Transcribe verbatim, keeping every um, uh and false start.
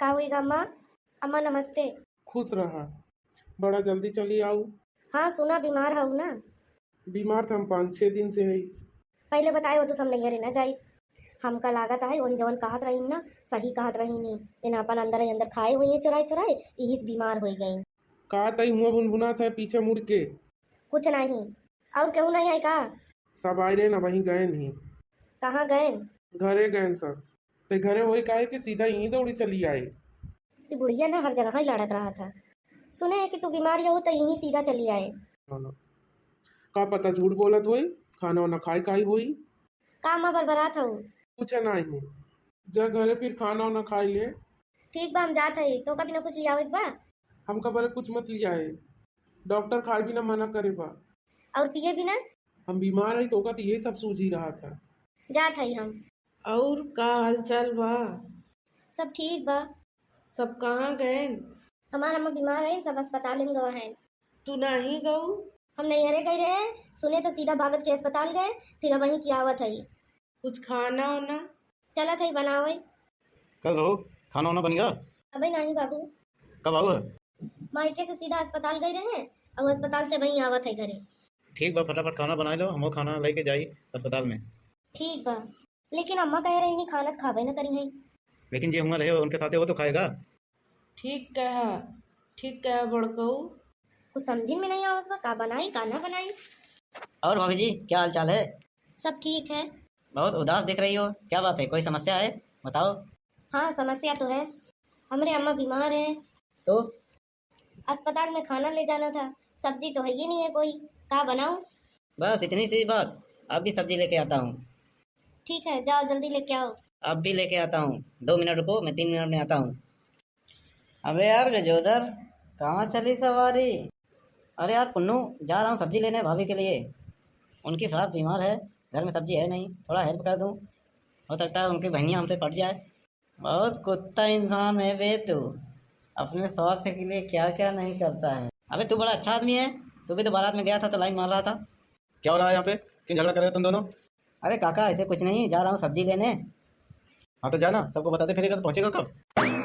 का होई गा अम्मा? अम्मा नमस्ते। खुश रहा, बड़ा जल्दी चली आऊ। हाँ, सुना बीमार हऊ ना? बीमार त हम पाँच छह दिन से हई। पहिले बताए होतू त हम नैहरे ना जाइत। हमका लागत है उन जवन कहत रहीन ना, सही कहत रहीन ही। इन अपन अंदर ही अंदर खाए हुई हैं चुराए चुराए, यही से बीमार होइ गईं। का तई हुआ भुनभुनात है पीछे मुड़ के? कुछ नहीं। और केहू नहीं है का? सब आए रहे ना, वहीं गए नहीं। कहाँ गए? घरे गए सब। ते घरे वही काहे कि सीधा यहीं दौड़ी चली आए। ई बुढ़िया ना हर जगह ही लड़त रहत है। सुने है कि तू बीमार हो तो यहीं सीधा चली आए। हाँ। का पता झूठ बोलत होई, खाना वाना खाए काई होई। का अम्मा बरबरात हऊ? कुछ नहीं, जा घरे फिर खाना वाना खाए ले। ठीक बा, हम जात हई। तोका बिना कुछ लियावे के बा? हमका बरे कुछ मत लियाए, डॉक्टर खाए बिना मना करे बा। और पिए बिना? हम बीमार हई, तोका तो यही सब सूझी रहत है। जात हई हम। और का हाल चाल बा? सब ठीक बा। सब कहाँ गए? हमार अम्मा बीमार है, सब अस्पताल में गवा है। तू नहीं गऊ? हम नैहरे गए रहे, सुने तो सीधा भागत के अस्पताल गए, फिर अब वहीं की आवत है। कुछ खाना वाना? चलत है बनावे। कल बहू, खाना वाना बन गया? अबे नहीं बाबू। कब आऊ है? मायके से सीधा अस्पताल गए रहे, अब अस्पताल से वहीं आवत है घरे। ठीक बा, फटाफट खाना बनाए लो, हमहू खाना लेके जाई अस्पताल में। ठीक बा, लेकिन अम्मा कह रही नहीं खाना तो खाबे न करी है। लेकिन जे हुआ रहे उनके साथे वो तो खाएगा। ठीक कहा, ठीक कहा बड़कऊ। कुछ समझिन में नहीं आवत बा, का बनाई का ना बनाई। और भाभी जी, क्या हाल चाल है? सब ठीक है। बहुत उदास दिख रही हो, क्या बात है, कोई समस्या है, बताओ। हाँ, समस्या तो है, हमरे अम्मा बीमार है। तो? अस्पताल में खाना ले जाना था, सब्जी तो है ही नहीं है कोई, का बनाऊं? बस इतनी सी बात, अभी सब्जी लेके आता हूँ। ठीक है, जाओ जल्दी लेके आओ। अब भी लेके आता हूँ, दो मिनट रुको, मैं तीन मिनट में आता हूँ। अबे यार गजोदर, कहाँ चली सवारी? अरे यार पुन्नू, जा रहा हूँ सब्जी लेने भाभी के लिए। उनकी सास बीमार है, घर में सब्जी है नहीं, थोड़ा हेल्प कर दूँ, हो सकता है उनकी बहनिया हमसे पट जाए। बहुत कुत्ता इंसान है बे तू, अपने स्वार्थ के लिए क्या क्या नहीं करता है। अबे तू बड़ा अच्छा आदमी है, तू भी तो बारात में गया था तो लाइन मार रहा था। क्या हो रहा है यहाँ पे? क्यों झगड़ा कर रहे हो तुम दोनों? अरे काका, ऐसे कुछ नहीं, जा रहा हूँ सब्जी लेने। हाँ तो जा ना, सबको बताते फिरेगा तो पहुँचेगा कब?